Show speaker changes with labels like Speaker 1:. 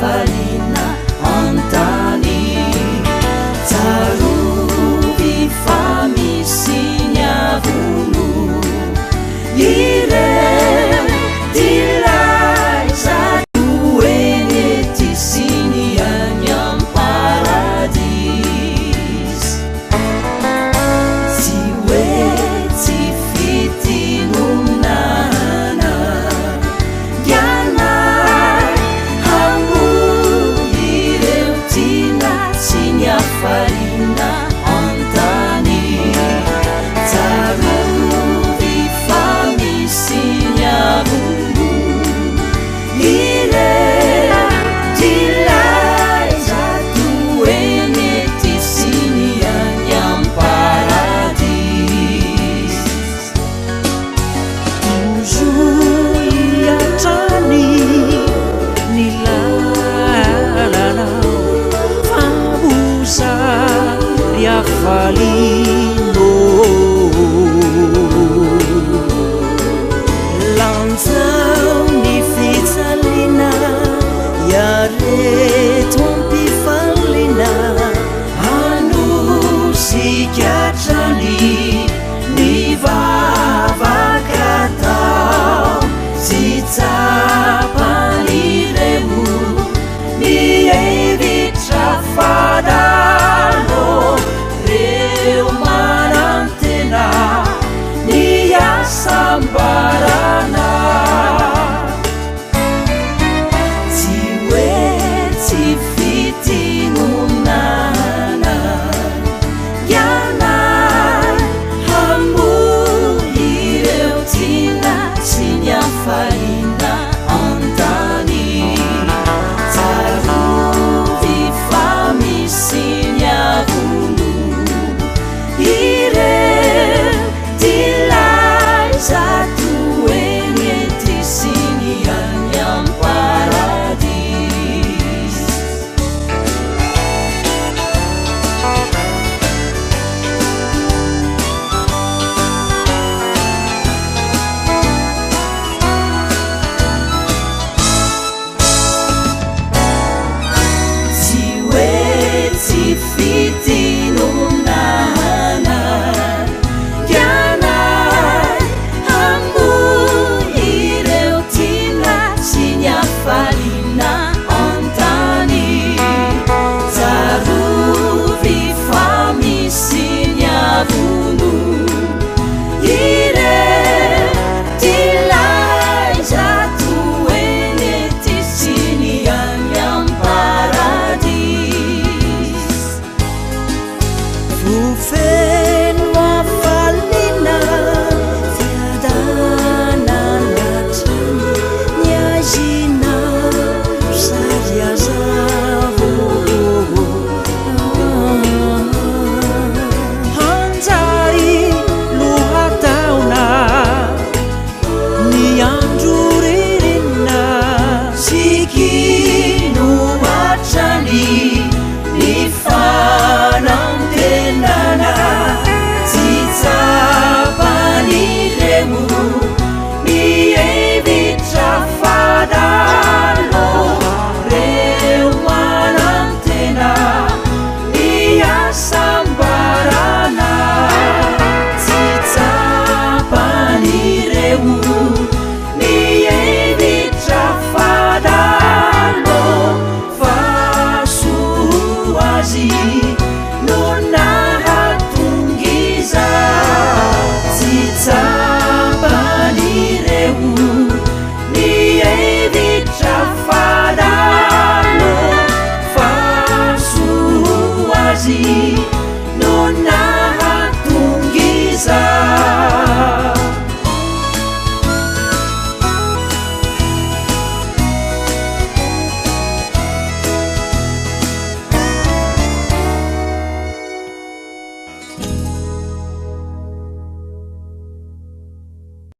Speaker 1: hafaliana an-tany. Tsarovy fa misy ny avono ireo tia zato eny ety sy ny any am-paradisy. Tsy hoe tsy fitinonana Ianay hamoy ireo tiana sy ny hafaliana an-tany. Tsarovy fa misy ny avono ireo tia zato eny ety sy ny any am-paradisy. Tozoy hatrany ny lalanao fa mosary hafaliana. Lanjao ny fijaliana, iareto am-pifaliana, hanosika hatrany ny vavaka atao. Tsy tsapan'ireo mihevitra fadalo, reo manantena ny hasambarana. Tsy hoe tsy